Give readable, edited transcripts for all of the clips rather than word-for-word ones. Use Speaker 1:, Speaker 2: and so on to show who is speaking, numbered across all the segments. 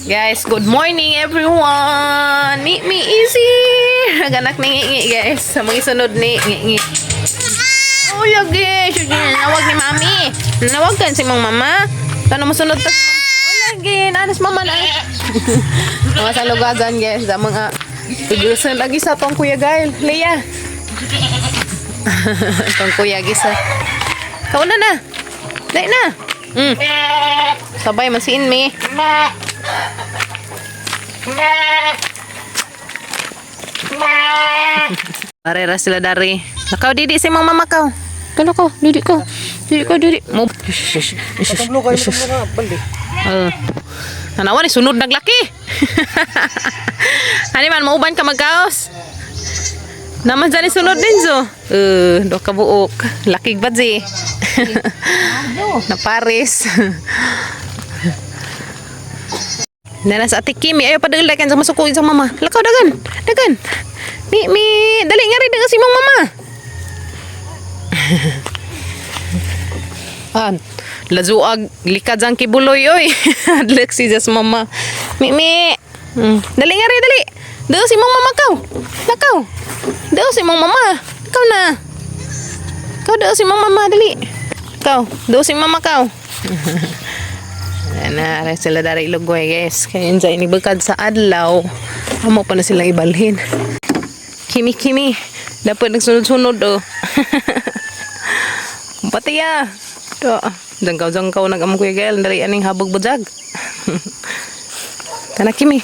Speaker 1: Guys, good morning, everyone! Meet me easy! Naganak ni Ngi, guys. Sa mga isunod ni Ngi. Oh, lagi! Sige, nawag ni Mami. Nawag kan si mong mama. Tanong mo sunod ta. Oh, lagi! Nanas mama na. Mga sa lugagan, guys. Sa mga Igusan lagi sa tong kuya Gail. Leia. Tong kuya gisa. Kauna na. Dai na. Sabay masiin mi. Parera sila dari. Nakaw didi si mong mama kaw. Kalo ko, didi ko. Didi ko, didi. Mo.
Speaker 2: Patablo kayo, patablo ka, balde.
Speaker 1: Nanawa ni sunod naglaki. Hani man mauban ka magkaos. Naman dyan ni sunod din so. Do ka buok. Lakig ba di? Na Paris. Nana sa Ate Kimi, ayo padagil kan sa masuko sa mama. Lakaw dagan. Dagan. Mi mi dali nga rin dagan si mong mama. An, lazuag likad ang kibuloy oy. Adlek si jas mama. Mi mi. Dali nga rin dali. Daw si mong mama kaw. Lakaw. Daw si mong mama. Ikaw na. Ikaw daw si mong mama dali. Ikaw, daw si mama kaw. Ayan na, aray sila dari ilugoy, guys. Kaya yun sa inibagkad sa adlaw. Amo pa na silang ibalhin. Kimi kimi. Dapat nagsunod-sunod oh. Pati ya. To. Jangkaw-jangkaw nag among kuya Gael. Dali aning habog bujag. Tana kimi.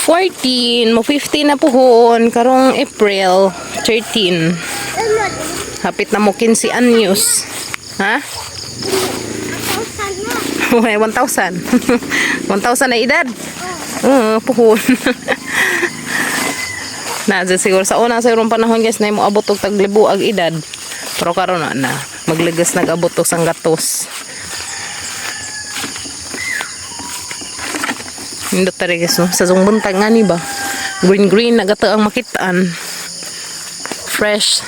Speaker 1: 14, mo 15 na puhon karong April 13. Hapit na mo 15 anyos. Ha? May 1,000. 1,000 na edad. Oo, puhon. Na, dyan siguro sa una sa irong panahon, guys, na mo abot og taglibo ag edad. Pero karon na na magligas nag-abot og sanggatos. Nindot tari, guys, no? Sa zong buntag nga ni ba? Green green na gato ang makitaan. Fresh.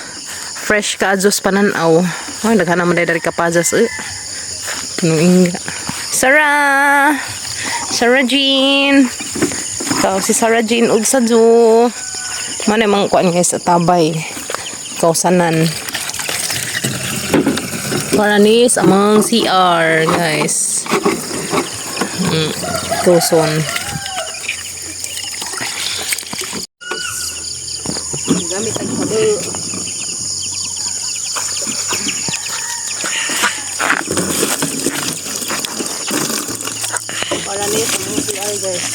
Speaker 1: Fresh ka adjust pananaw. Ay, daghan naman dari kapazas eh. Punong ingga. Sarah! Sarah Jean! Ikaw, si Sarah Jean ug sa zoo. Mana mga kuan, guys, sa tabay. Ikaw sanan. Paranis among CR, guys. Tuson. Gamit ang kabe. Paranis among CR, guys.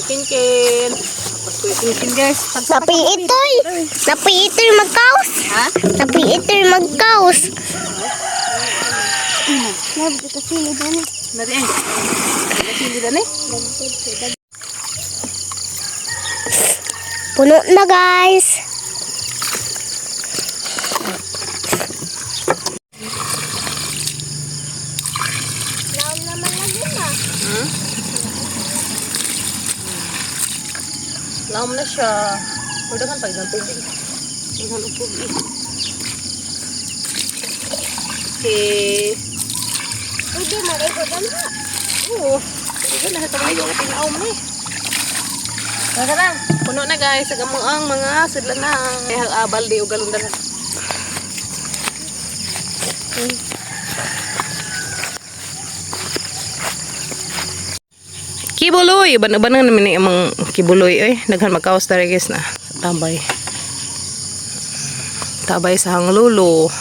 Speaker 1: Kin kin. Kin kin, guys.
Speaker 3: Napi itoy. Napi itoy magkaos.
Speaker 1: Ha?
Speaker 3: Napi itoy magkaos.
Speaker 1: Nari eh. Sili na ni.
Speaker 3: Puno na, guys.
Speaker 1: Laom na siya. Pwede kan pag tubig. Daghan og tubig. Okay.
Speaker 3: Pwede mo rin ko na.
Speaker 1: Oo. Pwede na sa tayo ang tinaom ni. Tara na. Puno na, guys. Sa gamang ang mga sudlan na. Ay abal di og galong dala. Kibuloy, uban-uban na naman ni amang kibuloy oy. Daghan magkaos diri, guys, na. Tambay. Tabay sa hanglulo.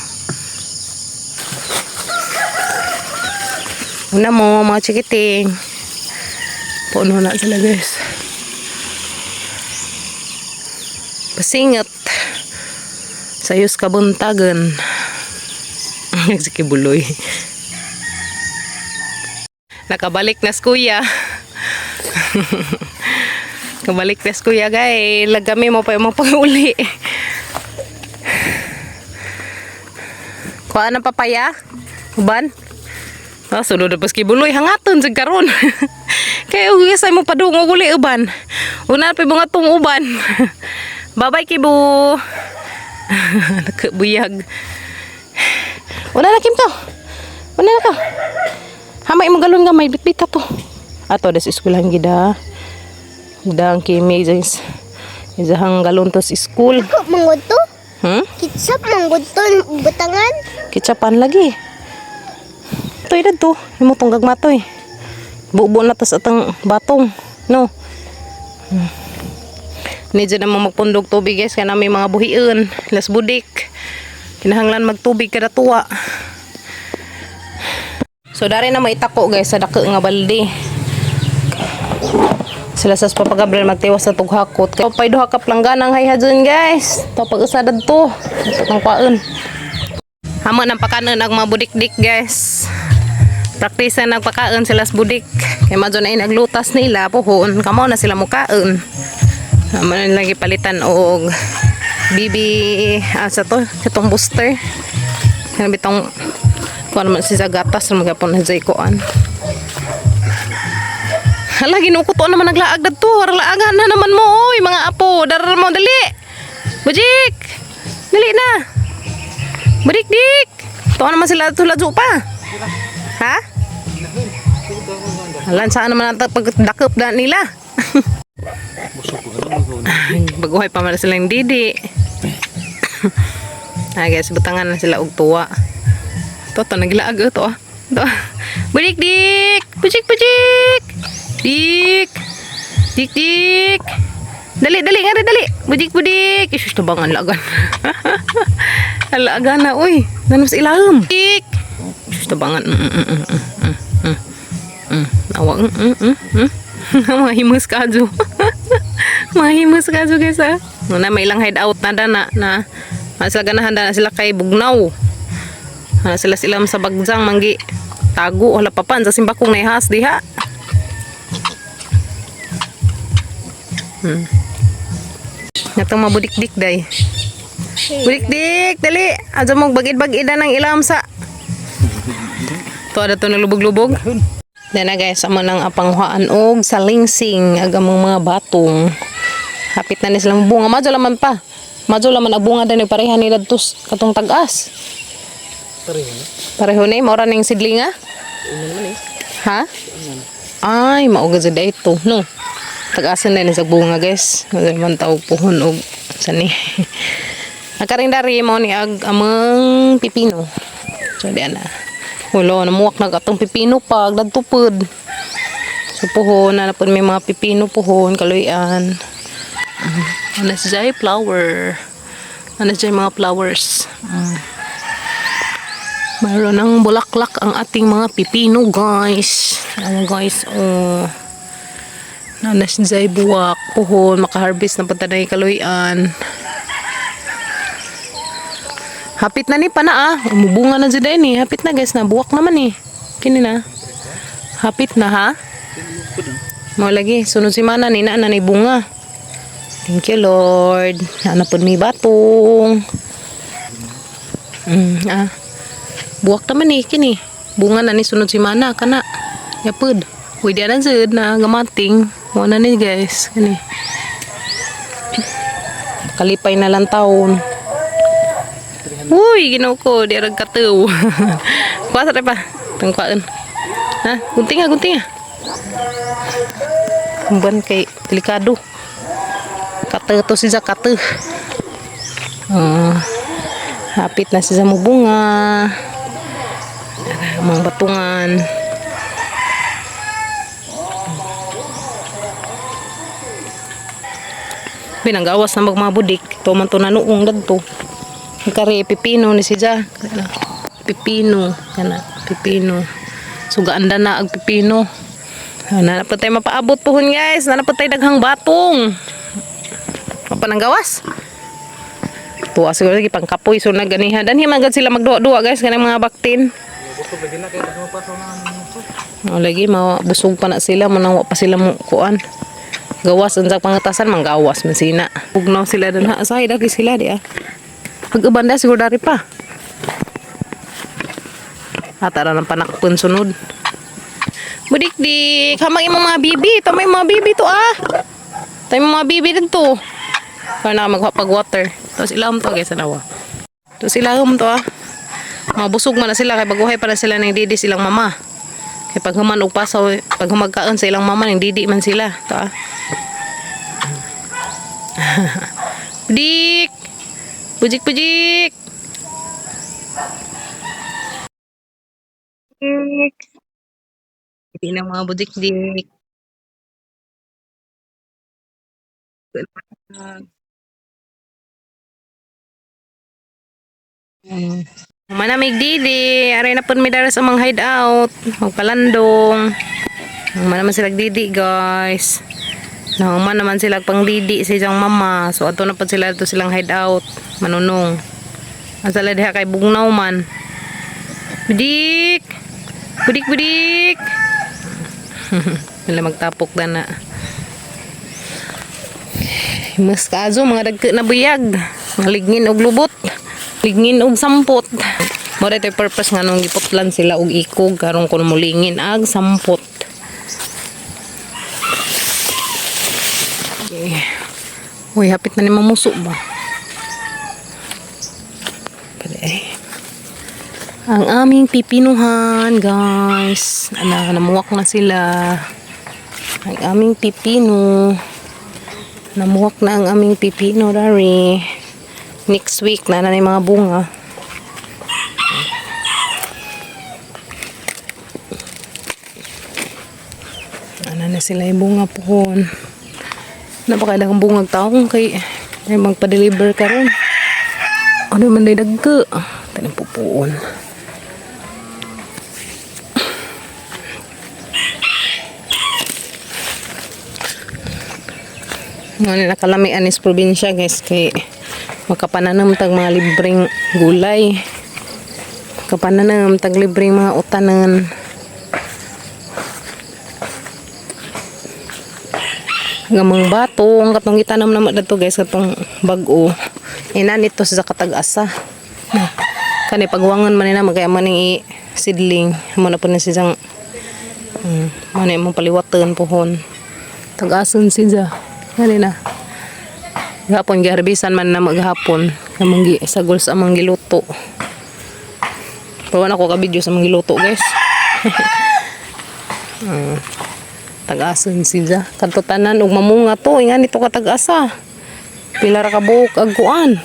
Speaker 1: Una mo, mga chikiting. Puno na sila, guys. Pasingat. Sayos kabuntagan. Nagsikibuloy. Nakabalik na si kuya. Kabalik na si kuya, guys. Lagami mo pa yung mga pag-uli. Kuha ng papaya? Uban? Ah, sulod na pas kibuloy hangaton jud karon. Kay og sa mo padung og uli uban. Una pa mga tong uban. Bye-bye, Kibu. Nakabuyag. Una na, Kim, to. Una na ka. Hamay mo galon nga may bitbita to. Ato des eskwelahan gida. Gida ang Kimi is isahang galon to sa school.
Speaker 3: Ako manggod to. Kitsap manggod to butangan.
Speaker 1: Kitsapan lagi. Toy to. Imo tong gagmatoy. Bubo na tas atang batong. No. Medyo naman magpundog tubig, guys, kaya may mga buhian, las budik. Kinahanglan magtubig kada tuwa. So dari na may tako, guys, sa dako nga balde. Sila sa Papa Gabriel magtiwas sa tughakot. Kaya pay duha ka planggana ang hayha dyan, guys. To pag usa dadto. Ito kang kwaon. Hamo ng pakanon ang mga budik-dik, guys. Praktisa ng pakaon sila sa budik. Kay madyo na inaglutas nila puhon kamo na sila mukaon. Amo na lagi palitan og BB sa to katong booster. Kana bitong kuan man si gatas magapon na jay kuan. Hala, ginukuto naman naglaag dadto. Laagan na naman mo, oy, mga apo. Darar mo, dali. Bujik! Dali na. Budik, dik. Tuwa naman sila tuladyo pa. Ha? Alan, saan naman ang pagdakop na nila? Baguhay pa man silang didi. Ah, guys, butangan na sila og tuwa. To, to, nagilaag oh, to. Ah. To. Budik, dik! Bujik, bujik! Dik! Dik, dik! Dali, dali, nga rin, dali! Budik, budik! Isus, tabangan, lagan. Lagan na, uy! Nanos ilahom! Dik! Isus, tabangan. Awa, Mga himus ka, Jo. Mga himus ka, Jo, guys, ah. Muna, may ilang hideout na dana na. Masila ganahan na sila kay Bugnaw. Ah, sila sila sa bagjang manggi tago wala pa pan sa simbakong naihas diha. Natong mabudikdik day. Budikdik, dali. Adyo mong bagid-bagid na ng ilam sa. To ada to nalubog-lubog. Then na, guys, amo nang apanghuaan og sa lingsing ag among mga batong. Hapit na ni silang bunga. Madyo laman pa. Madyo laman ang bunga dani pareha nila tus katong tag-as.
Speaker 2: Pareho na.
Speaker 1: Pareho ni maura ning sidlinga.
Speaker 2: Una naman eh.
Speaker 1: Ha? Ay, mauga jud ito, no. Tag-asan na ni sa bunga, guys. Wala man tawag puhon og sani. Ang dari mo ni ag amang pipino. So di na. Wala namuwak na atong pipino pa dadto pod. So puhon na na pod may mga pipino puhon kaluyan. Ano siya flower. Ano siya mga flowers. Mayroon ng bulaklak ang ating mga pipino, guys. Ano, guys, oh. Nanas jay buwak, puhon, makaharvest na punta na kaluyan. Hapit na ni pa na ah. Umubunga na dyan ni. Hapit na, guys, na buwak naman eh. Kini na. Hapit na ha. Mo lagi sunod si mana ni na na ni bunga. Thank you, Lord. Naana pod mi batong. Ah. Buwak naman eh, kini. Bunga na ni sunod si mana, kana. Yapod. Uy, di na jud na gamating. Mo na ni, guys. Kani. Kalipay na lang taon. Uy, ginoo ko, di rag katuw. Kuha sa pa. Tangkuan. Ha? Gunting nga, gunting nga. Kumban kay delikado. Kate to siya kate. Ah, hapit na siya mo bunga. Mga batungan. Pinanggawas na mga budik. Ito man to nanuong dadto. Kare pipino ni siya. Pipino kana pipino. Sugaan na ang pipino. Na pa tayo mapaabot pohon, guys. Na pa tayo daghang batong. Mapananggawas. Tuwa siguro lagi pangkapoy so na ganiha. Danhi man gud sila magduwa-duwa, guys, kanang mga baktin.
Speaker 2: Busog lagi na kay mapasok na ang
Speaker 1: O lagi mabusog pa na sila manang wa pa sila mo kuan. Gawas unsang pangatasan manggawas man sina. Bugnaw sila dun ha. Say dagi sila di ah. Pag-uban da siguro dari pa. Atara ng panakpon sunod. Budikdik, hamang imong mga bibi. Tama yung mga bibi to ah. Tama yung mga bibi dito. Kaya na magpag-water. Tapos ilahom to guys, anawa. Tapos ilahom to ah. Mabusog man na sila kay baguhay pa na sila ng didi silang mama. Kay pag human og pasaw, pag humagkaon sa ilang mama ning didi man sila. To ah. Budik! Bujik bujik! Budik! Hindi na mga budik-dik. Manamig didi, aray na po mi dara sa mga hideout, magpalandong. Human naman sila didi, guys. Nahuman naman sila pang didi sa isang mama. So ato na po sila ato silang hideout, manunong. Asala diha kay bugnaw man. Budik! Budik budik! Wala magtapok na na. Mas kaazo mga dagko na buyag. Mga ligngin og lubot. Ligngin og sampot. Mo ito'y purpose nga nung giputlan sila og ikog karon kun mulingin ag sampot. Okay. Uy, hapit na ni mamuso ba? Pwede eh. Ang aming pipinuhan, guys. Ana, namuwak na sila. Ang aming pipino. Namuwak na ang aming pipino, dari. Next week na na yung mga bunga. Ana na sila yung bunga pohon. Napakailangang bungag taong kay ay magpa-deliver karon. Ano man day dagko. Tanang pupuon. Ngani nakalami anis probinsya guys kay makapananam tag mga libreng gulay. Makapananam tag libreng mga utanan. Nga mga batong katong gitanam naman dato guys katong bag-o. Ina nito sa katag-asa. Na. Kani pagwangan man nila magkaya man ning i-seedling. Mo na po ni siyang mo na imong paliwatan pohon. Tag-ason siya. Gani na. Gapon giharbisan man na maghapon. Among gi sagol sa among giluto. Pero wala ko ka video sa among giluto guys. Tag-ason siya. Kadto tanan og mamunga to, ingan nito ka tag-asa. Pila ra ka buok ag kuan.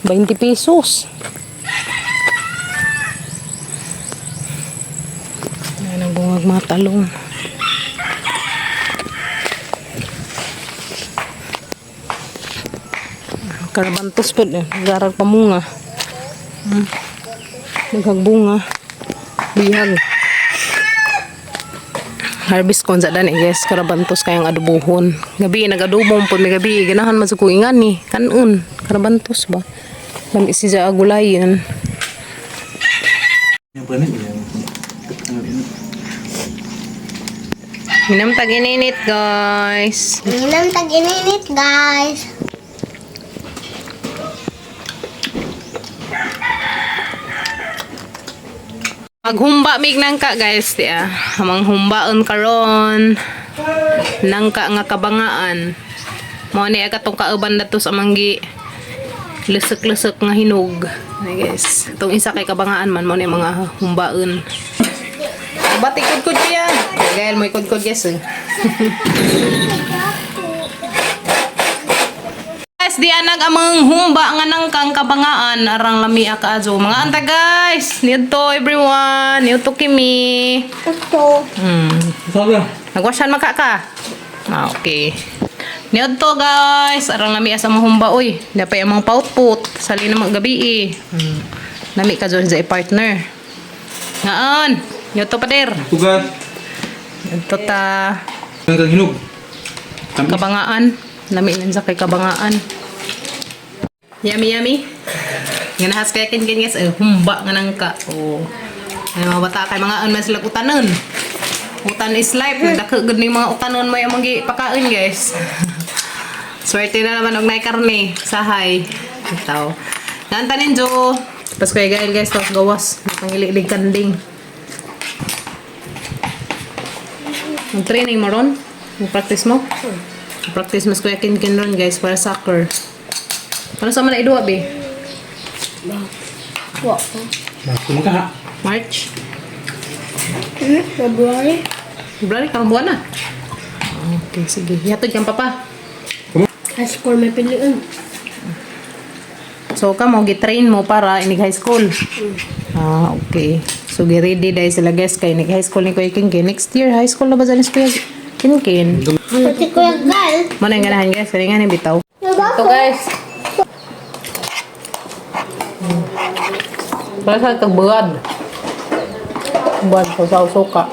Speaker 1: 20 pesos. Ayan ang bungag mga talong. Karabantos po eh. Garag pamunga. Naghagbunga. Bihag. Harvest kon sa dan eh guys. Karabantos kayang adubuhon. Gabi nag-adubo po may gabi. Ganahan man sa kuingan ni. Kanon. Karabantos ba? Lami siya agulayan.
Speaker 2: Yang pernah yang
Speaker 1: Minam tag-ininit guys.
Speaker 3: Minam tag ininit, guys.
Speaker 1: Maghumba mig nangka guys di ah. Amang humbaon karon. Nangka nga kabangaan. Mao ni katong kauban dato sa manggi lusok-lusok nga hinog. Ay guys, itong isa kay kabangaan man mao ni mga humbaon. Ba't ikudkod ko yan? Gayal mo ikudkod guys eh. Guys, di anag amang humba nga nangkang kabangaan arang lami kaazo. Mga anta guys, nidto everyone, nidto kimi.
Speaker 3: Ito.
Speaker 2: Sabi.
Speaker 1: Nagwasyan maka ka. Ah, okay. Nidto guys, arang lami sa amang humba oy. Dapay amang pautput, sali na gabi eh. Lami ka dyan sa partner. Ngaan, nidto pader.
Speaker 2: Tugas.
Speaker 1: Nidto ta
Speaker 2: Ang kang hinog. Tamis.
Speaker 1: kabangaan. Lami lang sa kay kabangaan. Yummy, yummy. Nga nahas kaya kin guys, eh, humba nga nang ka. Oh. Ay, mga bata kay mga man sila utanon. Utan is life. Nagdako gud ni mga utanon mo yung mga pakaon guys. Swerte na naman og nay karne. Sahay. Itaw. Nanta ninjo. Pas kaya gail guys, tapos gawas. Napangililig kanding. Mag-training mo ron? Mag-practice mo? Practice mas kuya kin ron guys para soccer. Ano sa man na iduwa be?
Speaker 3: Wa.
Speaker 2: Kumakaha.
Speaker 1: March?
Speaker 3: February.
Speaker 1: February, karong buwan na. Okay, sige. Yatod kang papa.
Speaker 3: High school may piliin.
Speaker 1: So, ka mo, gitrain mo para inig high school. Ah, okay. So, gi-ready dahil sila guys kay inig high school ni Kuya Kinkin. Next year, high school na ba dyan si Kuya Kinkin?
Speaker 3: Pati Kuya Gal.
Speaker 1: Muna yung ganahan guys. Kaya nga ni bitaw.
Speaker 3: Diba?
Speaker 1: Ito guys. Para sa tagbuad. Buad sa sausuka.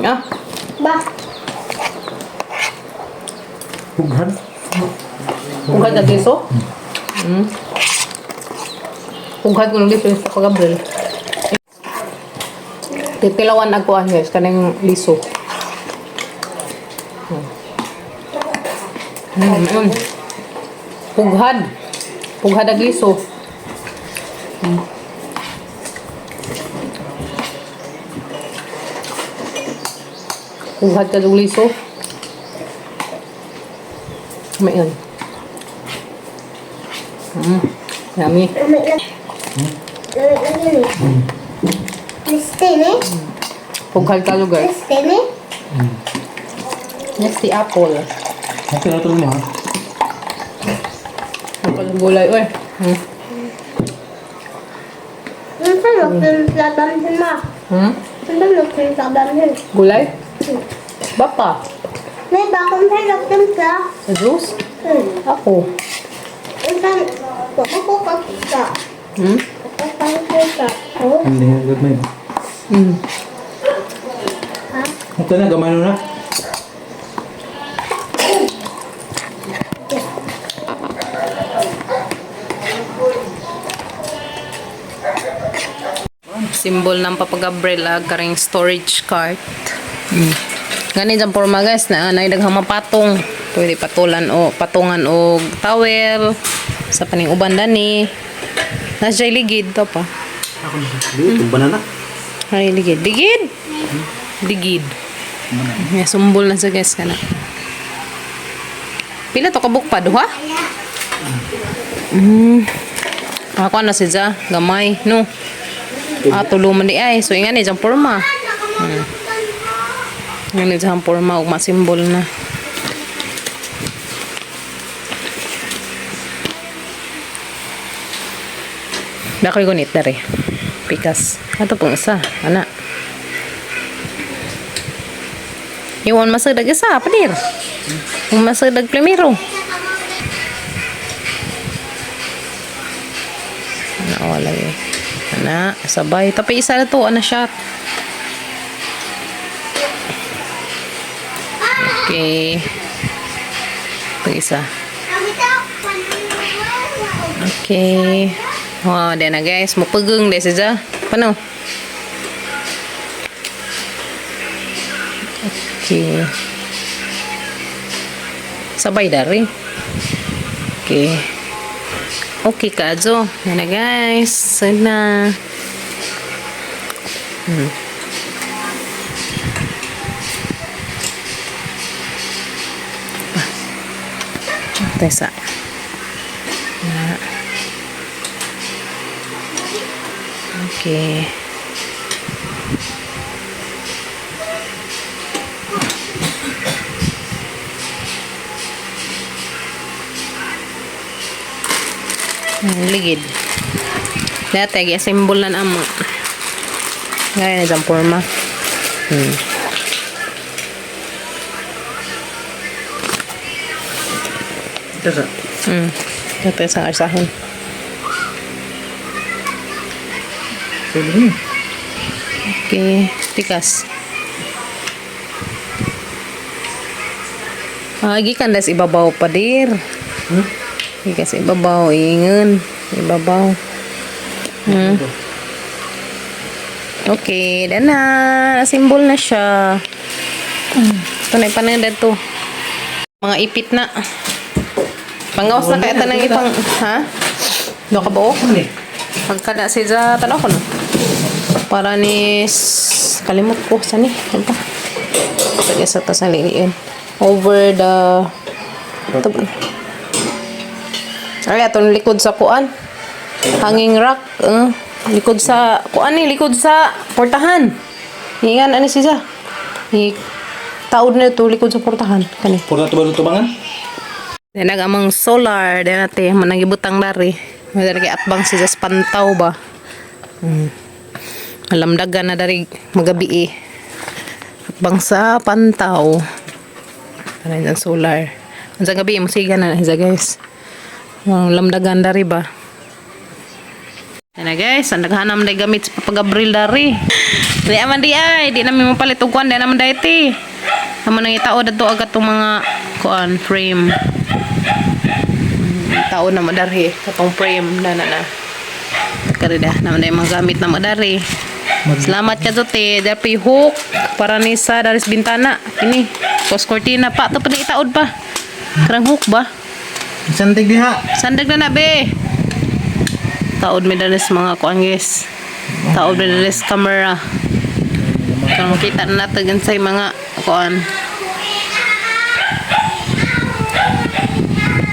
Speaker 1: Ah,
Speaker 3: Ba?
Speaker 2: Hughan.
Speaker 1: Ugad na giso? Ugad ko ng liso sa kagabril. Pipilawan ako guys, kaning liso. Yun. Pughad. Pughad ag liso. Pughad ka og liso. Mayon. Yummy.
Speaker 3: Lamig lang. Lamig lang yun eh. Listen eh.
Speaker 1: Pughad ka lugar.
Speaker 3: Listen eh.
Speaker 1: Next, the apple.
Speaker 2: Okay na ito mo ha.
Speaker 1: Apple ng gulay. Uy.
Speaker 3: Ano pa nagpintabamhin ma?
Speaker 1: Hmm?
Speaker 3: Ano ba nagpintabamhin?
Speaker 1: Gulay? Bapa.
Speaker 3: May bakong pa nagtimpla.
Speaker 1: Sa juice? Ako.
Speaker 3: Ano pa? Ako ka.
Speaker 1: Hmm?
Speaker 3: Ako pa ka. Oh.
Speaker 2: Hindi nga gamay.
Speaker 3: Ha?
Speaker 2: Okay na, gamay na.
Speaker 1: Symbol ng Papa Gabriel ag karing storage cart. Gani dyan porma guys na anay daghang mapatong. Pwede patulan o patungan og towel sa paning uban dani. Nasa siya ligid to pa.
Speaker 2: Ako na. Dito, banana.
Speaker 1: Ay, ligid. Ligid! Ligid. Yeah, sumbol na sa guys kana. Pila to kabuk pa duha? Ako na si Ja, gamay, no. Ah, tulo man di ay. So ingan ni jang porma. Ingan ni jang porma ug masimbol na. Dakoy gunit dere. Pikas. Ato pong isa, ana. Iwan masadag isa, padir. Masadag primero. Ana, wala eh. Ana, sabay. Tapi isa na to, ana shot. Okay. Ito isa. Okay. Wow, din na guys. Mupagong din siya. Paano? Okay. Sabay dari. Okay. Okay ka, Jo. Yan na guys. Saan na. Ah. Ito isa. Na. Okay. Ang ligid. Dati, gi-assemble na amo. Gaya na dyan forma.
Speaker 2: Ito sa.
Speaker 1: Dati sa arsahon.
Speaker 2: Pwede niyo.
Speaker 1: Okay, tikas. Ah, gikan das ibabaw pa dir.
Speaker 2: Hmm?
Speaker 1: Gikan sa ibabaw, ingon. Ibabaw. Okay, dan na. Nasimbol na siya. Ito na ipananda to. Mga ipit na. Pangawas na kaya tanang ipang, ha? Do ka ba?
Speaker 2: Ano ni?
Speaker 1: Pagkada si za tanaw ko no. Para ni kalimot ko sa ni. Ano pa? Sige sa tas naliliin. Over the ito. Ay, atong likod sa kuan. Hanging rack. Likod sa kuan ni, likod sa portahan. Ingan ani siya. I taod na ito likod sa portahan kani.
Speaker 2: Pura to ba tubangan?
Speaker 1: Then nag amang solar then ate managibutang dari. Madari kay atbang siya sa pantaw ba. Malamdagan na dari magabi eh. Atbang sa pantaw. Tara ang solar. Ang sa gabi musiga na siya, guys. Lamdagan dari ba. Yan na guys, ang naghanam na gamit sa papagabril dari. Di aman di ay, di namin mapalit og kuan, di naman dahiti. Amo nang itao dadto agad tong mga kuan frame. Tao na madarhi katong frame na na na. Karida naman dahil mga gamit na madari. Salamat ka Jote. Dapi hook para ni sa daris bintana. Ini kos cortina pa to pa na itaod pa. Karang hook ba?
Speaker 2: Sandig diha.
Speaker 1: Sandag na na be. Taod mi daris mga kuan, guys. Taod mi daris camera. Kung makita na natin unsay mga kuan.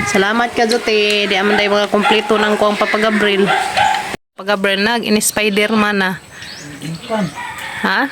Speaker 1: Salamat ka Jote. Di aman day mga kompleto ng kuang Papa Gabriel. Papa Gabriel nag ini Spider-Man na.
Speaker 2: Kuan.
Speaker 1: Ha?